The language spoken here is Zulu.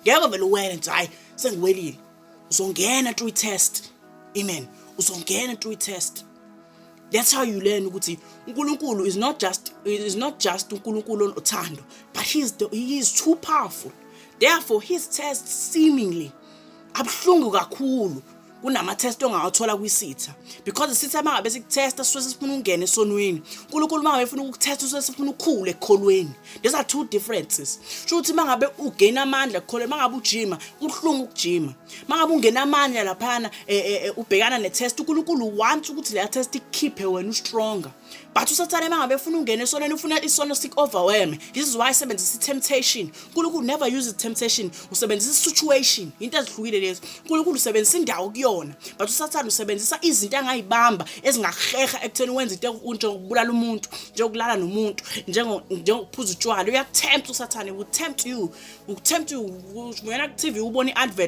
Ngeke vele uwele nje, hayi, sengiwelile. Uzongena through test, amen. Uzongena through test. That's how you learn ukuthi uNkulunkulu is not just uNkulunkulu onothando, but he is too powerful. Therefore his tests seemingly abuhlungu kakhulu kunama test ongawathola kwisitha, because isitha mangabe sikutesta sisuke sifuna ukungena esonweni. uNkulunkulu mangabe efuna ukukutesta usuke sifuna ukukhula ekukholweni. These are two differences. Sho ukuthi mangabe ugain amandla ekukholweni, mangabe ujima, kubuhlungu ukujima. Mangabe ungena amandla laphana, ubhekana ne-test, uNkulunkulu wants ukuthi leya test ikukhiphe wena ustronger. But uSathane mangabe efuna ungene esonweni, ufuna isono sik-overwhelm. This is why sebenzisa i-temptation. uNkulunkulu never uses temptation, usebenzisa i-situation. Into ezihlukile lezi. uNkulunkulu usebenzisa indawo kuyona, but uSathane usebenzisa izinto angayibamba ezingakuheha ekutheni wenze into njengokubulala umuntu, njengokulala nomuntu, njengokuphuza utshwala. Uyakutempt uSathane, will tempt you, ukutempt you. Ungena ku-TV ubone i-advert.